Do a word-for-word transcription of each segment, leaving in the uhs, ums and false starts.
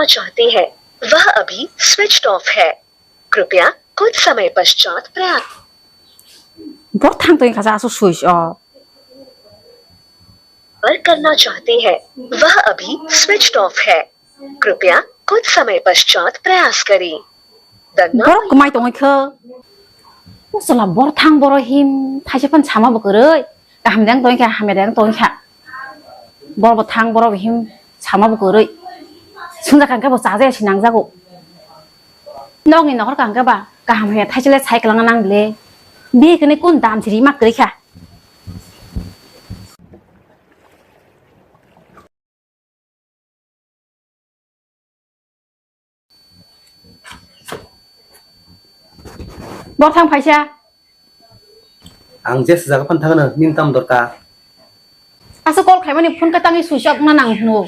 चाहते हैं, वह अभी स्विच ऑफ है। कृपया कुछ समय पश्चात प्रयास। Borok thang tong kha, aswk switch off. पर करना चाहते हैं, वह अभी स्विच ऑफ है। कृपया कुछ समय पश्चात प्रयास करें। धन्यवाद। Borok kwmai tongwi kha. Usala bor thang boro him thaisa phan sama bo kwrwi. Kaham dang tong kha, hamya dang tong kha. Bor bo thang boro bo him sama bo kwrwi. Sungja kangkhe bo chaja si nangjago. Nokni nohor kangkhe ba kaham hamya thaisa le sai kwlangna nang le. Bi kene kun dam siri mak kwrwi kha. Bor thang phaisa. Ang je sijak phano thangna nini tam dorkar. Asa call khaimani phone ka tangwi switch off na nang hino.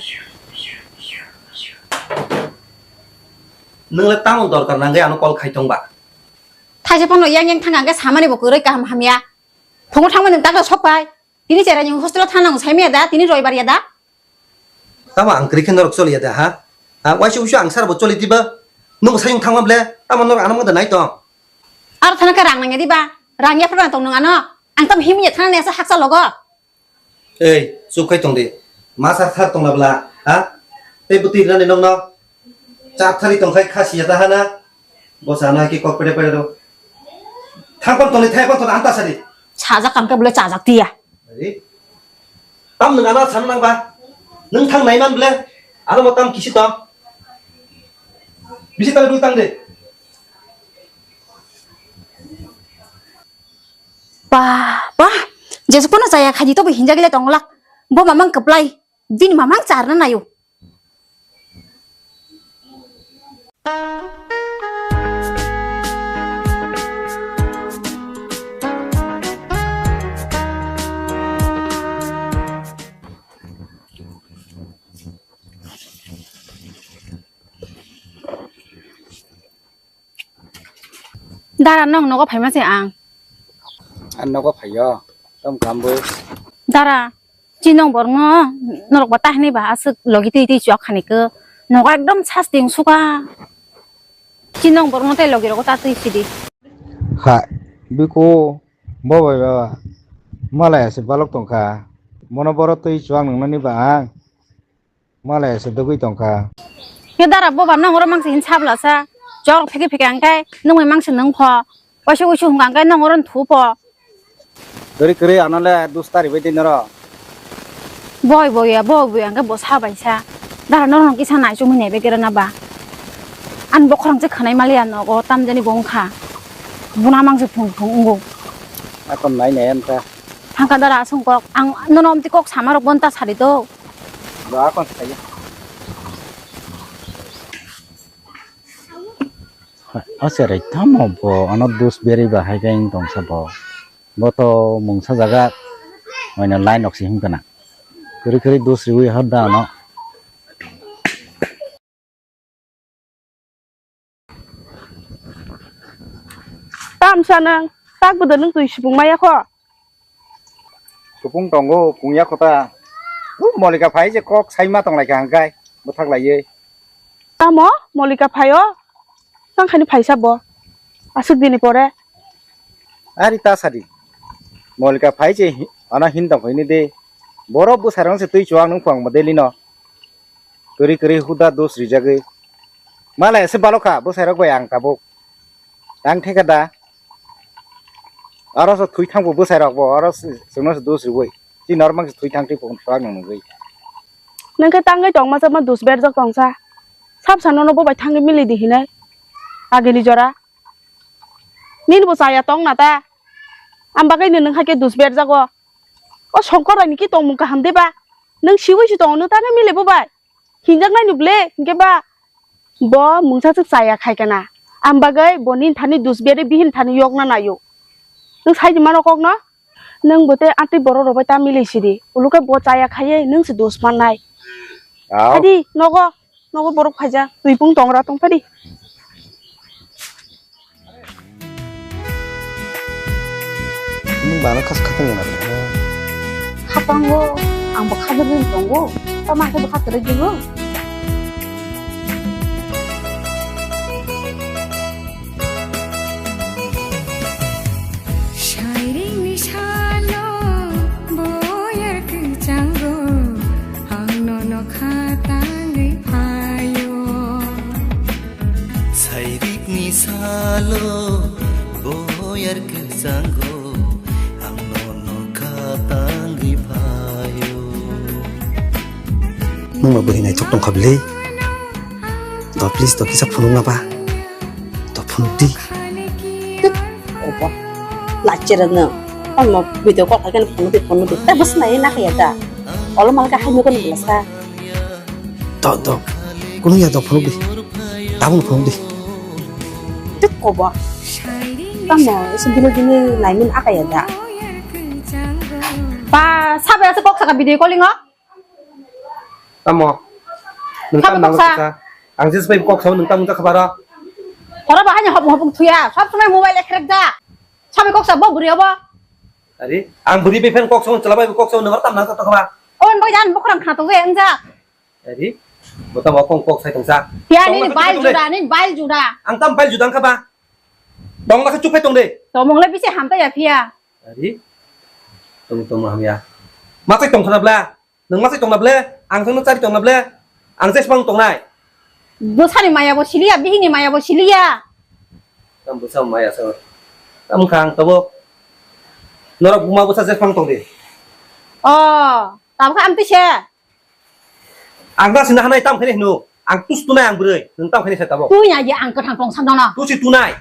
Nwng le tamo dorkar nangwi ano call khai tong ba? Thaisa phano yang yang thang ang khe samani bo kwrwi kaham hamya. Phungo thangmani tak sok pai. Tini cherai ni hostel o thang nang sai maya da, tini roibar ya da. Tamo ang kwrwi khe norok choli ya da ha? Ha, waisa uisu ang sar bo choli diba? Nwng sai thangma ble, tamo norok ano mangda nai tong. Aro thana khe rang nangya diba? Rang ya phano tong nang ano. Ang tamo himya thana nesa haksa logo. Ei, chup khai tong di. Masa thar tong na bla, ha? Tei bwtwi rwnani nokno. Chap thari tong khai khasi ya ta hana. Bo sana ki kok pede pede do. Thang kon toni thai kon ton anta sari. Chajak kang ke bole chajak tiya. Ari. Tam nung ana sana nang ba. Nung thang nai man bole. Ano mo tam kisi to. Bisi tali bul tang de. Ba, ba, jesu kono chaya khaji to bo hinjagile tonglak. Bo mamang keplai, bini mamang charna nayo. Dara, nong nogo phaima se ang. Ang nogo phaio, tong kambui. Dara, chinong borno norok ba tahni ba aswk logi twi twi chok khani ko. Nogo ekdom sasting suka. Chinong borno tei logi rogo ta twi sidi. Kha, biko, bo bai baba. Malai ase balok tongkha. Mono boro twi chuak nungnani ba ang. Malai se dogwi tongkha. He dara boba nang oro mangsa hin sabla sa. Chok pheke pheke ang kai nungwi mangsa nung pho. Waisa waisa hung ang kai nang oro thu pho. Kwrwi kwrwi ano le dus tari bai di noro. Boi boi ya, boi boi ang kai bo sa bai sa. Dara noro kisa nai chumui nai be kera na ba. An bokhorang se khanai mali ano go tam jani bo wngkha. Buna mangsa phung phung ungo. Akon nai nai anta. Thangka dara asung kok ang nono omti kok sama rok bonta sari do. Ba kon sai. O cherai tamo bo ano dus beri ba hai khe wng tong sa bo. Bo to mungsa jaga oino line rok si him kana. Kwrwi kwrwi dus riwi hor da ano. Tamsa nang tak bwdw nung twi sibung maya kho. Supung tongo, pungya kho ta. U Molika phai je kok saima tong lai kha hangkai, bwthak laiwi. Tamo Molika phaio? Tang khani phaisa bo. Aswk dini pore. Ari ta sadi. Molika phai je hi-, ana hin tong khaini de. Borok bwsarang se twi chuang nung phang mo deli no. Kwrwi kwrwi huda dos rijagwi. Malai se balokha bwsai rok bai ang tabuk. Ang theka da. Aro se thwi thangbo bwsai rok bo aro se, sengno se dos riwi. Chini oro mang se thwi thang thwi phung thwak nang nungwi. Nang khe tangwi tong masa ma dos berjak tongsa. Sab sa nono bo bai thangwi mili di hinai. Agini jora. Nini bo chaya tong na ta. Am bagwi no nung hakhe dos berjago. O Songkor bai ni ki tongmung kaham de ba? Nung siwi si tongo nung tangwi mili bo bai. Hinjak nai ni ble, hinkhe ba bo mungsa swk chaya khai kana. Am bagwi bo nini thani dus beri bihini thani yokna naio. Nung sai di mano kok no? Nung bo tei atwi borok rok bai ta mili sidi. Ulu khe bo chaya khaiwi nung se dos mannai. Au. Phadi nogo, nogo borok phaijak. Twi pung tongra tong phadi. Nung bana khas khatang yana. Khatango, ang bo khatango tongo. Tama khe bo khatango. Salo boyar kesango ang nono katangwi phayo. Nungma bwrwi naithok tongkha bwlwi. To please to kisa phunukna ba. To phunukdi. Obo. Lachira no. Ono video call khaikhe phunukdi phunukdi. Tei bwsnai nakha ya da. Olo malka haino kono bwlasa. To to. Kunu ya to phunukdi. Tabuk phunukdi. Tei kobo. Tamo ese bini bini naimin aka ya da. Pa sabai ase kok saka video calling o. Tamo. Nung tam nango kok sa. Ang jis bai kok sao nung tam wngkha khabaro. Horo bahai ni hopung hopung thuya. Sob somoi mobile ekrek da. Sabai kok sa bo bwrwi obo. Ari, ang bwrwi bai phan kok sao chwla bai kok sao nung tam nang ta khaba. On bai jan bokhrang khna tong je wngja. Ari, bo tamo kong kok sai tongsa. Ya ni bail juda ni bail juda. Ang tam bail juda wngkha ba. Tong lakha chupai tong de. Tomong le bisi hamta ya phiya. Ari, tong tong hamya. Ma sai tong khana bla. Nung masai tongna ble, ang thangno chari tongna ble, ang jesmang tongnai. Bwsani maya bo siliya, bihini maya bo siliya. Tam bwsa maya sa. Tam khang tabo. Norok buma bwsa jesmang tongdi. O, tabukha amtwi se. Ang da sina hanai tam khani hino. Ang tus tunai ang bwrwi, nung tam khani se tabo. Tui ya ang kwthang tong samdana. Tusi tunai.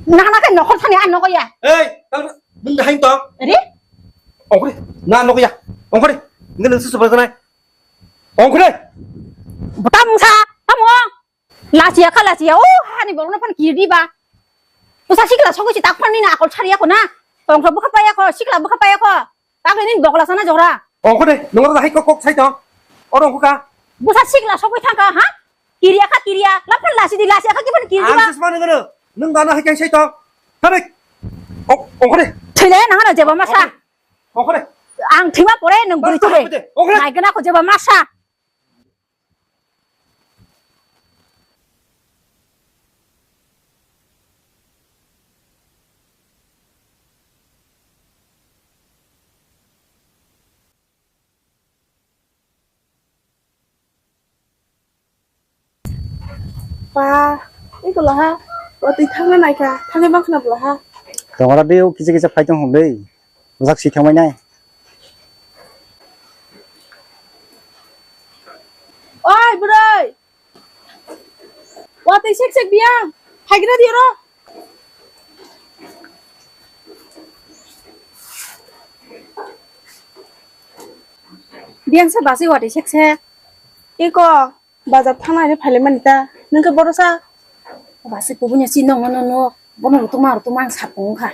Nana khe nokhor thani ang nogo ya. Ei, tam nung da hain tong. Ri? Ongkhore, na nogo ya. Ongkhore, nge nung susu bajanai. Ongkhore. Buta mungsa, tamo. Lachiya kha lachiya, o hani borokno phano kiri di ba. Usa sikla sogwi si tak phani na akol sariya ko na. Tongkha bukha paya ko, sikla bukha paya ko. Takle nini bokla sana jora. Ongkhore, nungro hai kok kok sai to. Oro ongkha. Busa sikla sogwi thangka, ha? Kiriya kha kiriya, laphan lachi di lachiya kha kiphano kiri di ba. Ang sisma nungro, nung dana hai kai sai to. Thare. Ongkhore. Thile nangano jeba masa. Ongkhore. Ang thima pore nung buri tore. Ongkhore. Naigana ko jeba masa. Pa, iko laha, watwi thangna naikha, thangwi mankha na bwlaha. Tongora de o kisa kisa phai tong hwn de. Bwsak si thangmai nai. Oi, bwrwi. Watwi sek sek biyang. Phaigra di oro. Biyang sa basi watwi sek sek. Iko. Bazar thangna hinwi phailaimani ta, nwng khe borosa? Basi kubuni si nokno no no, bono rutuma rutuma ang sapung wngkha.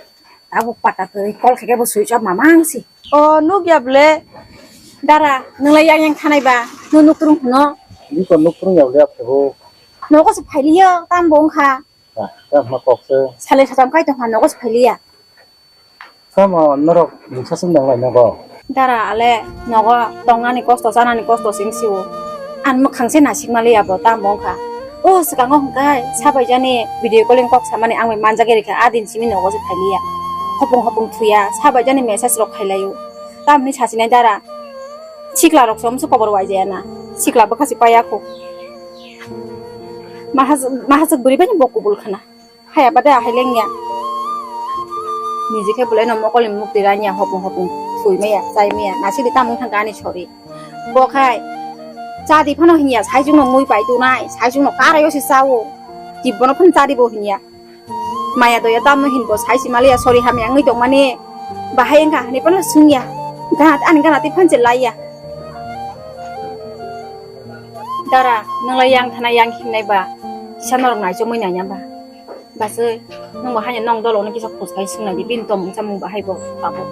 Tabuk pata kwrwi call khe khe bo switch off mamang si. O nukya bwle? Dara, nwng lai yang yang thanai ba, nwng nuk twrwng hwno? Biko nuk twrwng ya bwle, aphe bo. Nogo se phailiyo, tam bo wngkha. Ah, tamo kok se. Salai satam kai tongkha, nogo se phailiya. Tamo norok mungsa sung nanglai nogo. Dara ale nogo tongnani kosto, chanani kosto sing sio. An mwkhang se nasik maliya bo, tamo wngkha. O swkango hwnkhe sabaijani video calling kok samani ang bai manjak rikha, a din simi nogo se phailiya. Hopung hopung thuya, sabaijani message rok khailaio. Tamni sasinai dara. Sikla rok somso kobor waijaya na. Sikla bwkha si paiya kho. Mahas-, mahaswk bwrwi bai bo kubul khna. Haya bade ahai lengya. Niji khe bwlai no mokol ni mukti ranya hopung hopung thui maya, chai maya. Nasili tamung thang ani sori. Bo khai chadi phano hinya, saijung no mui pai tunai, saijung no karai o si chao. Tibbo no phano chadi bo hinya. Maya doya tamno hinbo saisi maliya, sori hamya wngwi tongmani bahai wngkha hinwi phano swngya. Gana, ani gana twi phanse laiya. Dara, nwng lai yang thana yang hingnai ba, kisa norok naichomwi naiya ba. Baswi, nwng bo haino nong dolo no kisa khus khai swngna di, bini tongmung chamung bahai bo tabuk.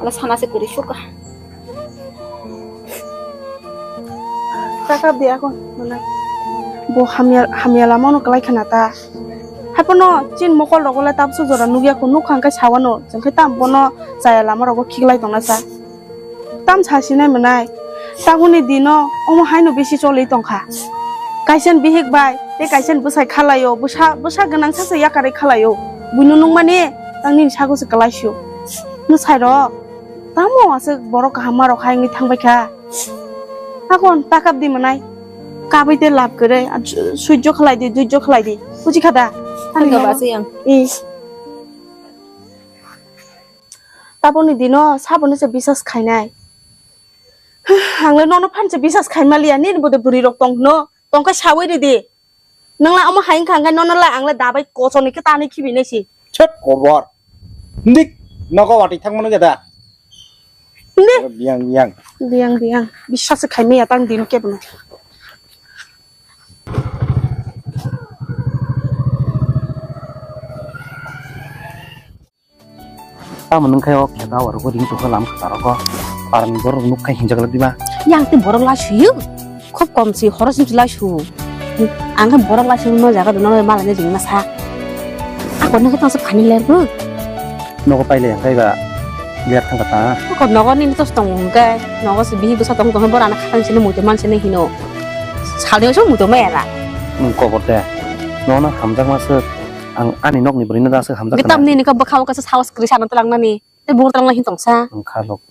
Ala sana se kwrwi sukha. Taka biya ko mana. Bo hamya, hamya lama no kalai khana ta. Haipono chin mokol rogo le tabso jora nugya ko nuk khang kai sawano, jengkhe tam bono chaya lama rogo khiklai tongna sa. Tam sa sinai manai. Tabuni dino omo haino bisi choli tongkha. Kaisen bihik bai, tei kaisen bwsai khalaio, bwsa, bwsa gwnang sa se yakarwi khalaio. Buino nukmani tang nini sago se kwlaisio. Nwsai rok, tamo aswk borok kaham ma rok hai wngwi thangbai kha. Akon takap di manai. Kabui tei lab kwrwi, a, su-, suijjo khlai di, duijjo khlai di. Buji kha da? Thani Thani ka ba mama. Se yang. Taboni dino saboni se bisas khainai. Ang le nono phan se bisas khaimaliya, nini bode bwrwi rok tong hwno. Tongkhe sawi ridi. Nwng la omo hai wngkha, hwnkhe nono la ang le dabai kochoni khe tanwi khibi nai si. Chot kobor. Dik nogo watwi thangmano jada. Indi. Biyang biyang. Biyang biyang. Bisas se khaimaya tang dino kebono. Tamo nung khe o khe da oro ring tokha lam kha ro ko. Parang borok nuk khai hinjak lak diba. Yang te borok la suyu. Khub kom si horo sim la su. Ang khe borok la su no jaga dono mala ne jing masa. Ako nung khe tang sa phani ler bu. Nogo paile yang kai ba. Ler thang kata. Ako nogo ni to tong hung kai. Nogo si bihi bwsa tong tong bor ana khatang sini muitu man sini hino. Salde so muitu ma era. Nung kobor de. Nono hamjak ma se. Ang ani nokni bwrwino da aswk hamjak Ngi khna. Tamni nini khe bwkha o kaisa saos kwrwi sana twlangnani. Tei buphur twlangna hin tongsa. Ang kha lok.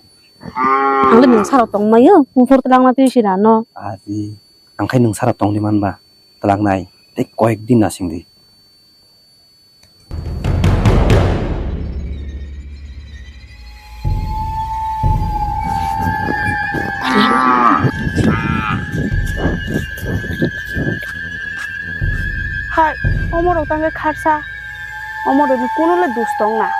Ang le nung saro tongmaio, buphur twlangna twi sirano. Ari, ang khai nung saro tongdi manba, twlangnai. Tei koyek din na singdi. Hai, omorok tangke kharsa. Omorokni kuno le dus tong na.